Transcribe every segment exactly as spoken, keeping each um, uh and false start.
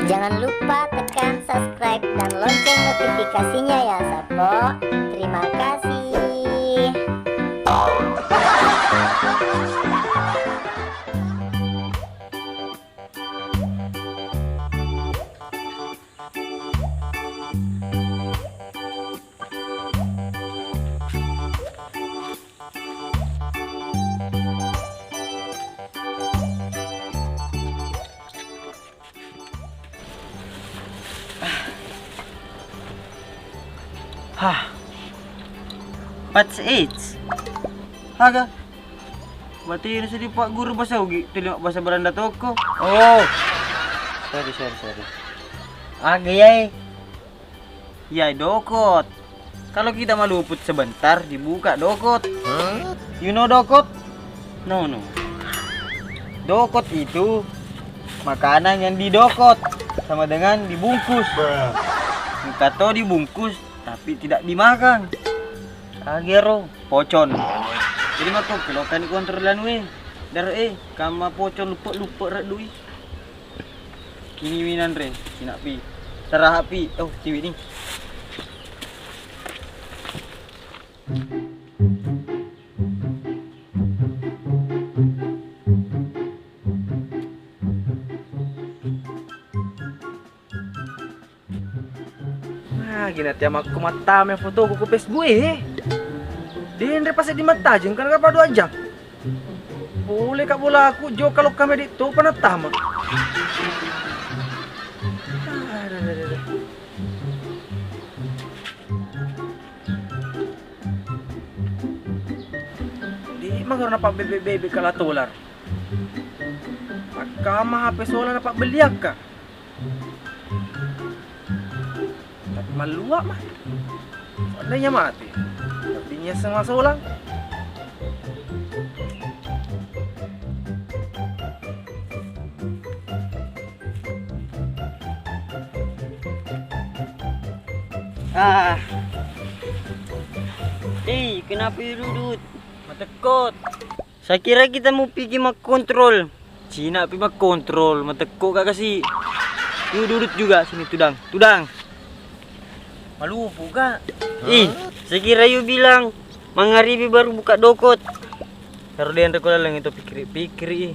Jangan lupa tekan subscribe dan lonceng notifikasinya ya, Sappo. Terima kasih. Hah. What's it? Aga? Berarti ini sedih Pak Guru bahasa Ugi, tulis bahasa Belanda toko. Oh. Sorry, sorry, sorry. Aga ya? Iya, dokot. Kalau kita meluput sebentar, dibuka dokot. You know dokot? No, no. Dokot itu makanan yang didokot, sama dengan dibungkus. Engka to dibungkus, tapi tidak dimakan. Kagero, pocong. Jadi mako kelokan kontrolan we. Dar eh, kama pocong lupa-lupa rak dui. Kini minanre, sinapi. Terahapi. Oh, tiwi ni. Nah, gina tiamakku mattama fotoku ku Facebook eh. Denre pas di mattajeng kan apa dua jam. Boleh kak bola aku jo kalau kami di to panattama. Di magaro na pabbebe-bebe kala tolar. Pakkama H P sola na pabbeliakka. Tapi mallua mah. Seandainya mati. Tapi nyeseng masolang. Ah. Eh, kenapa you dudut? Matekkot. Saya kira kita mau pergi makkontrol. Cina pi makkontrol, matekkot kak kasi. You dudut juga sini tudang. Tudang. Malupu kak. Ih, saya kira you bilang mangaribi baru buka dokot. Karo denre ko laleng itu pikiri-pikiri.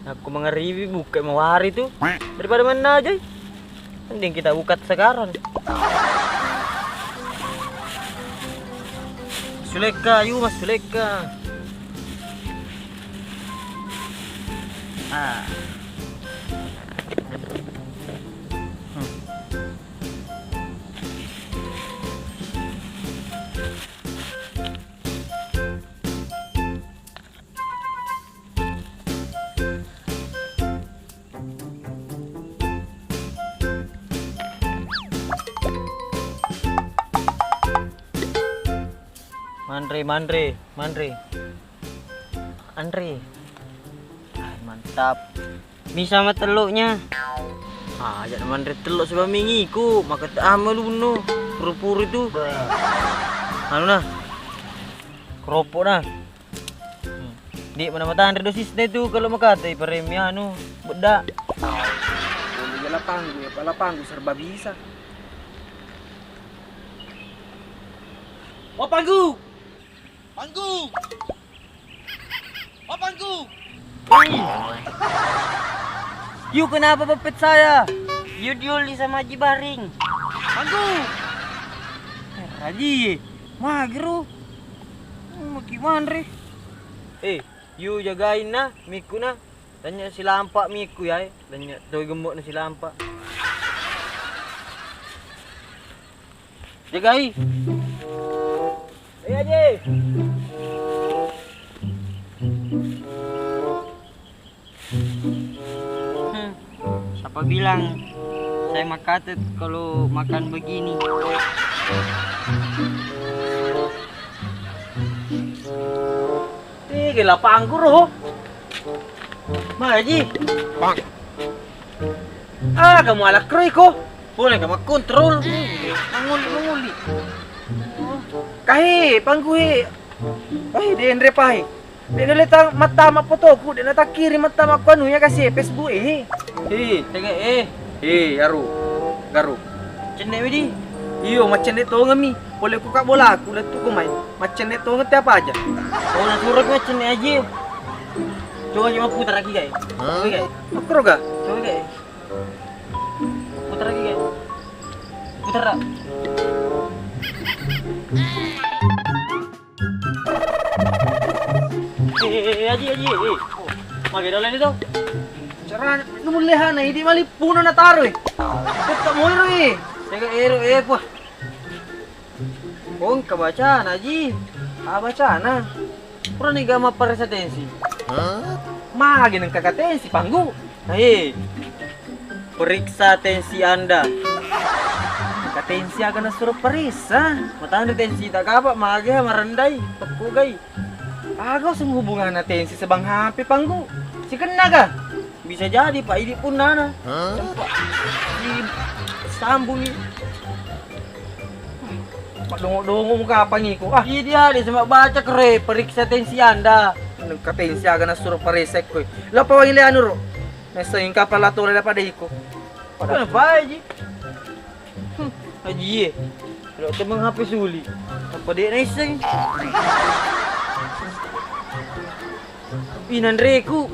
Aku mangaribi buka mawari tu. Daripada mana aja. Mending kita buka sekarang. Sulekka, ayo mas Sulekka. Ah. Hmm. Manre, manre, manre. Anre. Ah, mantap. Bisa matello'nya. Ah, aja manre tello sebab mingiku, maka ama lunno. Puru-puru itu. Anu nah. Keropok nah. Hmm. Di mana matanre dosisnya itu kalau makata paremi anu, beda. Boleh lapangku ya, lapangku serba bisa. Wapangku. Panggu! Oh, Panggu! You kenapa pepet saya? You diuli sama Haji Baring. Panggu! Eh, Raji, magero. Maki manre. Eh, you jagain na, miku na. Tanya silampa miku ya, eh. Tanya toi gembok na silampa. Jagai. Iya, Ji. Hmm, siapa bilang saya makatet kalau makan begini? Ih, gila Panggu ro. Maji. Ah, kamu alak ro iko. Boleh kamu kontrol. Manguli, manguli. Kahe, Panggu he. Pahe, denre pahe. Dek nale ta mattama fotoku, dek natakkiri mattama ku anu ya kasi Facebook e. He, tege eh. Eh, Aru, Garu. Cenne' mi di. Iyo, maccenne' tongeng mi. Pole ku ka' bolaku, lettu' ko mai. Maccenne' tongeng te apa aja. Oh, nasuro ki maccenne' aji. Coba, coba putar lagi, guys. Hah? Oke, guys. Makro ga? Coba, guys. Putar lagi, guys. Putar, Ra. Eh, eh, eh, Aji, Aji, eh. Magi dole ni to? Carana, nu mulle hana, idi malippuna nataro, eh. Tetta' moiro, eh. Tega ero, eh, puah. Oh, engka bacana, Aji. Ah, bacana. Purani ga mapparessa tensi. Magi nengka ka tensi, Panggu? Hei, periksa tensi Anda. Ka tensi aga nasuro paressa? Matanre tensi ta gapa, mage marendai, pekkugai. Aga useng hubunganna tensi sebang H P, Panggu? Sikenna ga? Bisa jadi, Pak, idi punnana. Sempat disambungi. Madongo-dongo muka apa ngiku? Ah, idi ade sama baca kere, periksa tensi Anda. Nengka tensi aga nasuro paressa ko. Lapa waile anu ro. Messa ingka pala tole dapat de iko. Pada bae ji. Hmm, Aji e. Lo temeng H P suli. Apa de naisseng? Inanreku.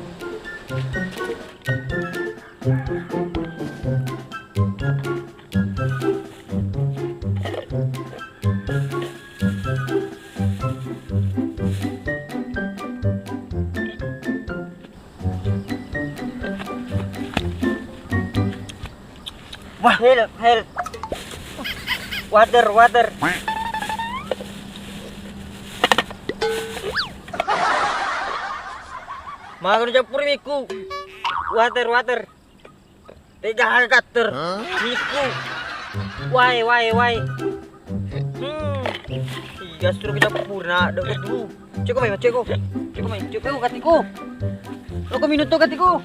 Wah, help, help. Water, water. Maga nu cappuri miku. Water, water. Tega aga katter. Miku. Wae, wae, wae. Hmm. Iya, suruh kita purna, ada kedua. Ceko mai, ceko. Ceko mai, ceko katiko. Lo ko minuto katiko.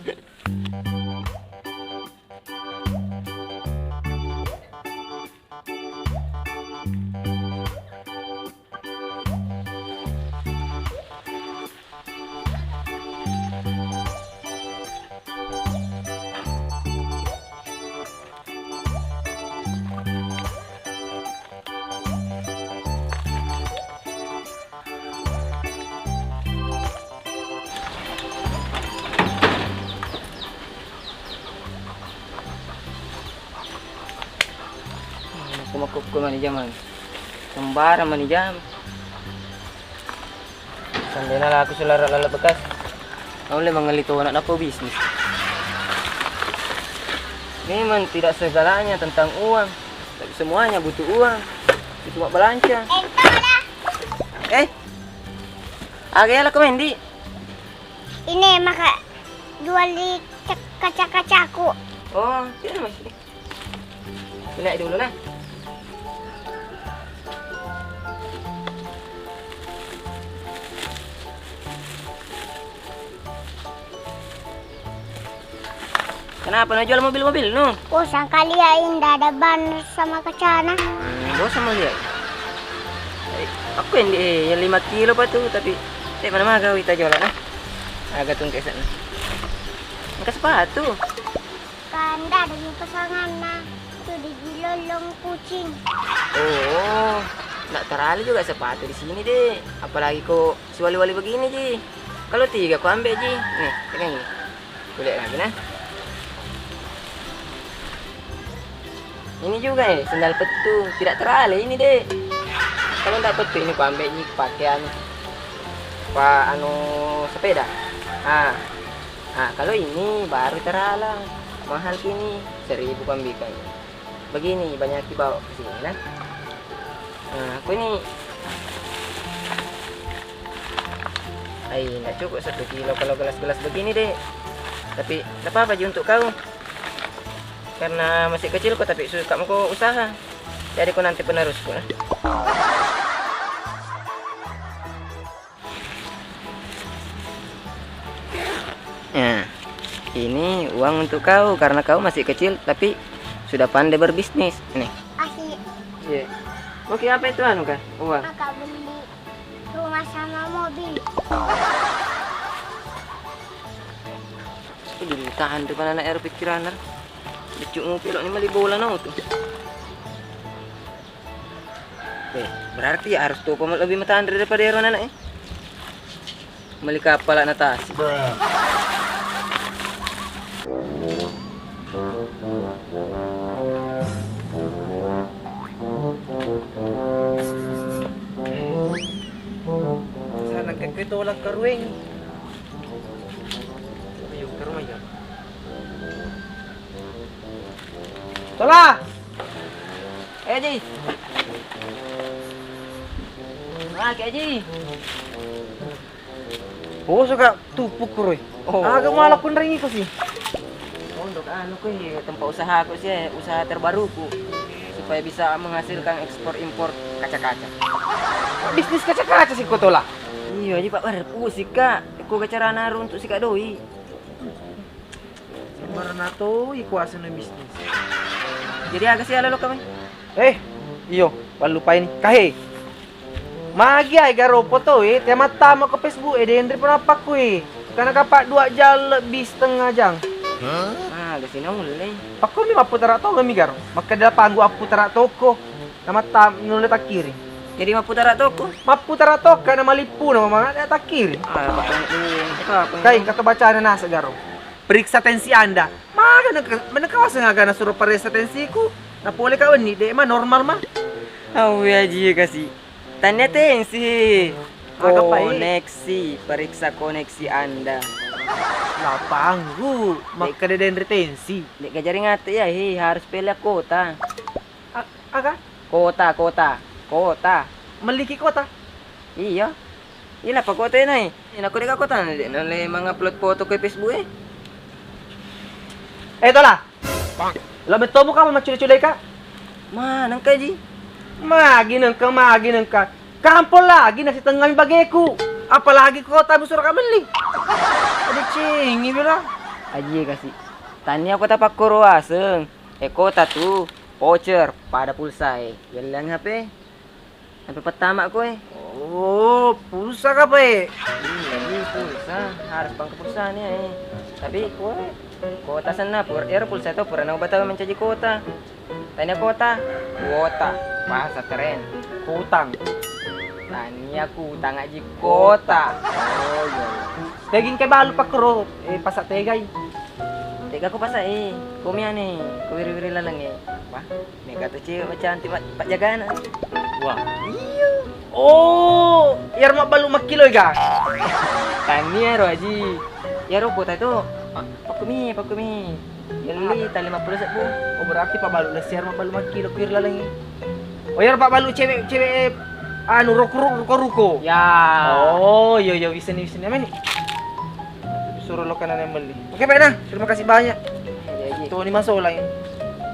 Makku-makku mani jamang. Sembarang mani jam. Sandena laku sulara lala bekas. Naulle mangelli tona napau bisnis. Memang tidak segalanya tentang uang, tapi semuanya butuh uang. Cuma belanja. Eh, aga ya laku Mendi? Ini maka jual di cek-, kaca-kacaku. Oh, tidak masih. Naik dulu nah. Kenapa no jual mobil-mobil no? Bosan kali ya, indah ada ban sama kacana. Hmm, bosan mau lihat. Eh, aku yang di, eh, yang lima kilo apa tuh, tapi eh, mana mah kau kita jualan ah? Agak tungkes sana. Angkat sepatu. Kanda demi pasanganna tu digilolong kucing. Oh, nggak terlalu juga sepatu di sini deh. Apalagi kok siwali-wali begini ji. Kalau tiga ku ambil ji. Nih, pegang ini. Kulihat lagi nah. Ini juga nih, sendal petu. Tidak terlalu ini deh. Kalau nggak petu ini ku ambil ji pakai anu. Pak anu sepeda. Ah. Nah, kalau ini baru terala. Mahal kini, seribu kambikang. Begini, banyak dibawa ke sini, nah. Nah, aku ini, ai, nggak cukup satu kilo kalau gelas-gelas begini, deh. Tapi nggak apa-apa ji untuk kau. Karena masih kecil kok, tapi suka mau usaha. Jadi kau nanti penerusku, nah. Nah, ini uang untuk kau karena kau masih kecil tapi sudah pandai berbisnis. Nih. Asik. Iya. Oke, apa itu anu kah? Uang. Kakak beli rumah sama mobil. Itu ditahan tuh kan anak R pikiran. Pucuk ngupi lo ni meli bola no tu. Eh, berarti harus toko lebih matanre daripada ero anak eh. Meli kapal anak tasi. Sana kekwe tolak karueng. Ayo, ke rumah ya. Tola! Eh, Ji. Ah, Ki Haji. Oh, suka tupuk, Roy. Oh. Aga malah kunrengi ko sih. Untuk anu ko, iya, tempat usahaku sih, usaha terbaruku. Supaya bisa menghasilkan ekspor impor kaca-kaca. Bisnis kaca-kaca sih ko Tola. Iya, Ji, Pak, ber, pusing, Kak. Ko carana runtuk sika doi. Sembarang natoi kuasa na bisnis. Jadi aga sih ala lo kami? Eh, iyo, wallupai ni. Kahe. Magi ai garo foto e, te mattama ko Facebook e, denre pun apa kui. Karena kapak dua jam lebih setengah jam. Aga sih naulle. Pakko mi mapputara to kami garo. Makkeda panggu apputara toko. Namatta nulle takkiri. Jadi mapputara toko? Mapputara tokka na malippu na mama takkiri. Ah, apa? Kai kato bacana nasa garo. Periksa tensi Anda. Maga nengka, menengka waseng aga nasuro paressa tensiku. Napole ka wenni, de ma normal ma. Awe aji kasi. Tania tensi. Aga pai? Koneksi, periksa koneksi Anda. Lapanggu, makkeda denre tensi. Dek gajari ngate ya, he, harus pele kota. A-, aga? Kota, kota, kota. Melliki kota? Iya. Ina pa kota nai. Ina ko deka kota na de nale mangupload foto ke Facebook e. Eh, Tola. Lo bettomu ka macule-cule ka? Ma, nengka ji. Magi nengka, magi nengka. Kampol lagi nasi tengah mi bageku. Apalagi kota busur ka melli. Ada cengi bela. Aji kasi. Tania kota pakkoro aseng. Eh, kota tu voucher pada pulsa e. Yellang H P. Sampai pertama ko e. Oh, pulsa ka pa e? Iya, iya, pulsa. Harus bangka pulsa ni e. Tapi ko e, kota senna pur, ero pulsa to pura nau batau mencaji kota. Tania kota, kuota, bahasa keren. Kutang. Tania kutang aji kota. Oh iya, iya. Teging ke balu pakkoro, eh, pasa tegai. Tega ko pasa e, ko miane, ko wiri-wiri laleng e. Apa? Mega tu cewek macantik, Pak, Pak Jagana. Wah. Iya. Oh, iyaro mabbalu makkilo ega? Tania ro, Aji. Iyaro kota itu, Pak, pakkumi, pakkumi. Yelli tali lima puluh sebbu. Oh, berarti pabbalu lesi iyaro mabbalu makkilo kuir lalengi. Oh, iyaro pabbalu cewek, cewek, anu, ruko-ruko, ruko-ruko. Ya. Oh, iya, iya, bisa nih, bisa nih. Amin. Suruh lo kanan yang beli. Oke, Pak, nah. Terima kasih banyak. Iya, iya. Tuh, ini masuk lagi.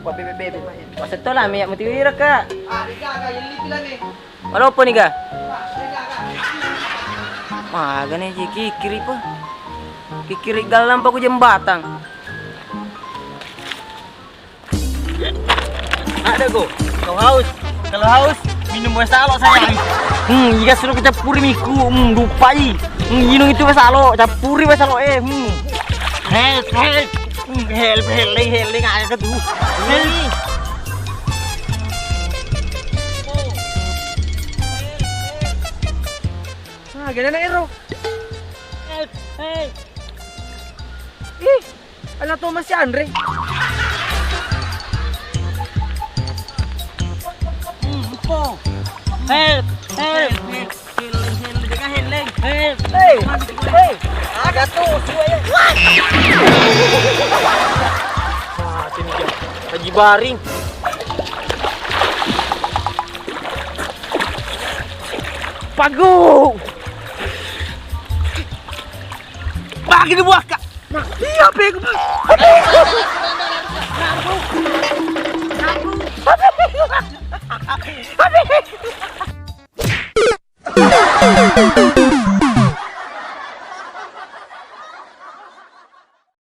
Buat bebek-bebek, Pak, ya. Maksud tuh lah, minyak mutiwira, Kak. Ah, dia kagak, yang lipi lah, nih. Malopo ni ga? Magane ji kikiri pa. Kikiri galang pa ku jembatang. Ada go. Kau haus? Kalau haus, minum es salo sayang. Hmm, iga suruh kita puri miku. Hmm, lupa i. Hmm, minum itu es salo, campuri es salo eh. Hmm. Hei, hei. Hmm, hel, hel, hel, hel, ada tuh. Hel. Ah, gana na ero. Help, help. Ih, ana to masih Andre. Hmm, po. Help, help. Help, help. Help, help. Help. Hei, hei. Ada tuh, dua ya. Wah, sini dia. Haji Baring. Pagu! Bagi di buah, Kak. Nah, iya, bego.